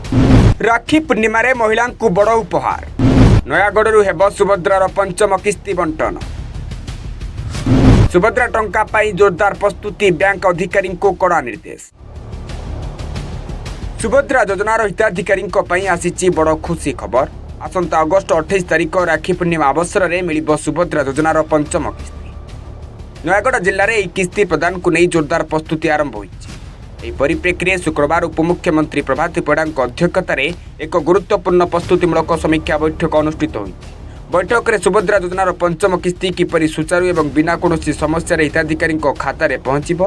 ରାକ୍ଷୀ ପୂର୍ଣ୍ଣିମାରେ ମହିଳାଙ୍କୁ ବଡ଼ ଉପହାର। ନୟାଗଡ଼ରୁ ହେବ ସୁଭଦ୍ରାର ପଞ୍ଚମ କିସ୍ତି ବଣ୍ଟନ। ସୁଭଦ୍ରା ଟଙ୍କା ପାଇଁ ଜୋରଦାର ପ୍ରସ୍ତୁତି, ବ୍ୟାଙ୍କ ଅଧିକାରୀଙ୍କୁ କଡ଼ା ନିର୍ଦ୍ଦେଶ। ସୁଭଦ୍ରା ଯୋଜନାର ହିତାଧିକାରୀଙ୍କ ପାଇଁ ଆସିଛି ବଡ଼ ଖୁସି ଖବର। ଆସନ୍ତା ଅଗଷ୍ଟ 28 ତାରିଖ ରାକ୍ଷୀ ପୂର୍ଣ୍ଣିମା ଅବସରରେ ମିଳିବ ସୁଭଦ୍ରା ଯୋଜନାର ପଞ୍ଚମ କିସ୍ତି। ନୟାଗଡ଼ ଜିଲ୍ଲାରେ ଏହି କିସ୍ତି ପ୍ରଦାନକୁ ନେଇ ଜୋରଦାର ପ୍ରସ୍ତୁତି ଆରମ୍ଭ ହୋଇଛି। ଏହି ପରିପ୍ରେକ୍ଷୀରେ ଶୁକ୍ରବାର ଉପମୁଖ୍ୟମନ୍ତ୍ରୀ ପ୍ରଭାତୀ ପରିଡ଼ାଙ୍କ ଅଧ୍ୟକ୍ଷତାରେ ଏକ ଗୁରୁତ୍ୱପୂର୍ଣ୍ଣ ପ୍ରସ୍ତୁତିମୂଳକ ସମୀକ୍ଷା ବୈଠକ ଅନୁଷ୍ଠିତ ହୋଇଛି। ବୈଠକରେ ସୁଭଦ୍ରା ଯୋଜନାର ପଞ୍ଚମ କିସ୍ତି କିପରି ସୁଚାରୁ ଏବଂ ବିନା କୌଣସି ସମସ୍ୟାରେ ହିତାଧିକାରୀଙ୍କ ଖାତାରେ ପହଞ୍ଚିବ,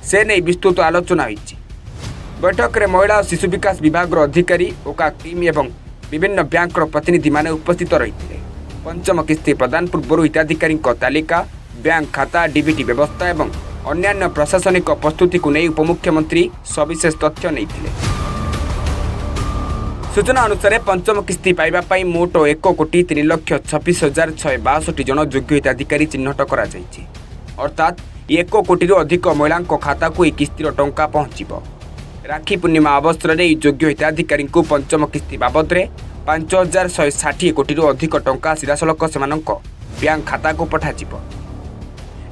ସେ ନେଇ ବିସ୍ତୃତ ଆଲୋଚନା ହୋଇଛି। ବୈଠକରେ ମହିଳା ଓ ଶିଶୁ ବିକାଶ ବିଭାଗର ଅଧିକାରୀ, ଓକାକ୍ ଟିମ୍ ଏବଂ ବିଭିନ୍ନ ବ୍ୟାଙ୍କର ପ୍ରତିନିଧିମାନେ ଉପସ୍ଥିତ ରହିଥିଲେ। ପଞ୍ଚମ କିସ୍ତି ପ୍ରଦାନ ପୂର୍ବରୁ ହିତାଧିକାରୀଙ୍କ ତାଲିକା, ବ୍ୟାଙ୍କ ଖାତା, ଡିବିଟି ବ୍ୟବସ୍ଥା ଏବଂ ଅନ୍ୟାନ୍ୟ ପ୍ରଶାସନିକ ପ୍ରସ୍ତୁତିକୁ ନେଇ ଉପମୁଖ୍ୟମନ୍ତ୍ରୀ ସବିଶେଷ ତଥ୍ୟ ନେଇଥିଲେ। ସୂଚନା ଅନୁସାରେ, ପଞ୍ଚମ କିସ୍ତି ପାଇବା ପାଇଁ ମୋଟ 1 କୋଟି 3 ଲକ୍ଷ 26 ହଜାର 162 ଜଣ ଯୋଗ୍ୟ ହିତାଧିକାରୀ ଚିହ୍ନଟ କରାଯାଇଛି। ଅର୍ଥାତ୍ 1 କୋଟିରୁ ଅଧିକ ମହିଳାଙ୍କ ଖାତାକୁ ଏହି କିସ୍ତିର ଟଙ୍କା ପହଞ୍ଚିବ। ରାକ୍ଷୀ ପୂର୍ଣ୍ଣିମା ଅବସରରେ ଏହି ଯୋଗ୍ୟ ହିତାଧିକାରୀଙ୍କୁ ପଞ୍ଚମ କିସ୍ତି ବାବଦରେ 5160 କୋଟିରୁ ଅଧିକ ଟଙ୍କା ସିଧାସଳଖ ସେମାନଙ୍କ ବ୍ୟାଙ୍କ ଖାତାକୁ ପଠାଯିବ।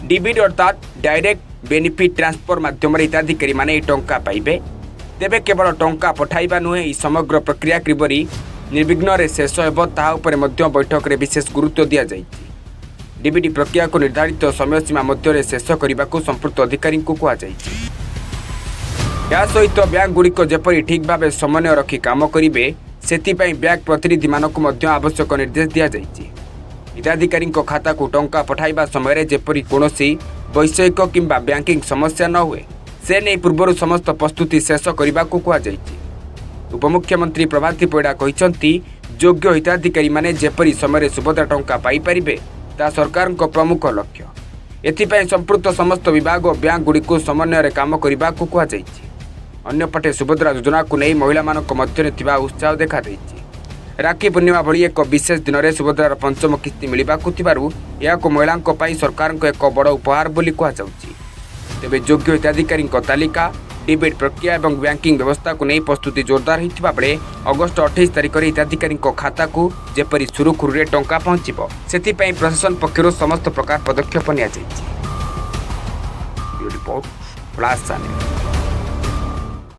ଡିବିଟି ଅର୍ଥାତ୍ ଡାଇରେକ୍ଟ ବେନିଫିଟ୍ ଟ୍ରାନ୍ସଫର ମାଧ୍ୟମରେ ହିତାଧିକାରୀମାନେ ଏହି ଟଙ୍କା ପାଇବେ। ତେବେ କେବଳ ଟଙ୍କା ପଠାଇବା ନୁହେଁ, ଏହି ସମଗ୍ର ପ୍ରକ୍ରିୟା କିପରି ନିର୍ବିଘ୍ନରେ ଶେଷ ହେବ, ତାହା ଉପରେ ମଧ୍ୟ ବୈଠକରେ ବିଶେଷ ଗୁରୁତ୍ୱ ଦିଆଯାଇଛି। ଡିବିଟି ପ୍ରକ୍ରିୟାକୁ ନିର୍ଦ୍ଧାରିତ ସମୟସୀମା ମଧ୍ୟରେ ଶେଷ କରିବାକୁ ସମ୍ପୃକ୍ତ ଅଧିକାରୀଙ୍କୁ କୁହାଯାଇଛି। ଏହା ସହିତ ବ୍ୟାଙ୍କଗୁଡ଼ିକ ଯେପରି ଠିକ୍ ଭାବେ ସମନ୍ୱୟ ରଖି କାମ କରିବେ, ସେଥିପାଇଁ ବ୍ୟାଙ୍କ ପ୍ରତିନିଧିମାନଙ୍କୁ ମଧ୍ୟ ଆବଶ୍ୟକ ନିର୍ଦ୍ଦେଶ ଦିଆଯାଇଛି। ହିତାଧିକାରୀଙ୍କ ଖାତାକୁ ଟଙ୍କା ପଠାଇବା ସମୟରେ ଯେପରି କୌଣସି ବୈଷୟିକ କିମ୍ବା ବ୍ୟାଙ୍କିଂ ସମସ୍ୟା ନ ହୁଏ, ସେ ନେଇ ପୂର୍ବରୁ ସମସ୍ତ ପ୍ରସ୍ତୁତି ଶେଷ କରିବାକୁ କୁହାଯାଇଛି। ଉପମୁଖ୍ୟମନ୍ତ୍ରୀ ପ୍ରଭାତୀ ପରିଡ଼ା କହିଛନ୍ତି, ଯୋଗ୍ୟ ହିତାଧିକାରୀମାନେ ଯେପରି ସମୟରେ ସୁଭଦ୍ରା ଟଙ୍କା ପାଇପାରିବେ, ତାହା ସରକାରଙ୍କ ପ୍ରମୁଖ ଲକ୍ଷ୍ୟ। ଏଥିପାଇଁ ସମ୍ପୃକ୍ତ ସମସ୍ତ ବିଭାଗ ଓ ବ୍ୟାଙ୍କଗୁଡ଼ିକୁ ସମନ୍ୱୟରେ କାମ କରିବାକୁ କୁହାଯାଇଛି। ଅନ୍ୟପଟେ ସୁଭଦ୍ରା ଯୋଜନାକୁ ନେଇ ମହିଳାମାନଙ୍କ ମଧ୍ୟରେ ଥିବା ଉତ୍ସାହ ଦେଖାଦେଇଛି। ରାକ୍ଷୀ ପୂର୍ଣ୍ଣିମା ଭଳି ଏକ ବିଶେଷ ଦିନରେ ସୁଭଦ୍ରାର ପଞ୍ଚମ କିସ୍ତି ମିଳିବାକୁ ଥିବାରୁ ଏହାକୁ ମହିଳାଙ୍କ ପାଇଁ ସରକାରଙ୍କ ଏକ ବଡ଼ ଉପହାର ବୋଲି କୁହାଯାଉଛି। ତେବେ ଯୋଗ୍ୟ ହିତାଧିକାରୀଙ୍କ ତାଲିକା, ଡିବିଟି ପ୍ରକ୍ରିୟା ଏବଂ ବ୍ୟାଙ୍କିଂ ବ୍ୟବସ୍ଥାକୁ ନେଇ ପ୍ରସ୍ତୁତି ଜୋରଦାର ହୋଇଥିବା ବେଳେ ଅଗଷ୍ଟ 28 ତାରିଖରେ ହିତାଧିକାରୀଙ୍କ ଖାତାକୁ ଯେପରି ସୁରୁଖୁରୁରେ ଟଙ୍କା ପହଞ୍ଚିବ, ସେଥିପାଇଁ ପ୍ରଶାସନ ପକ୍ଷରୁ ସମସ୍ତ ପ୍ରକାର ପଦକ୍ଷେପ ନିଆଯାଇଛି। Report, flash channel.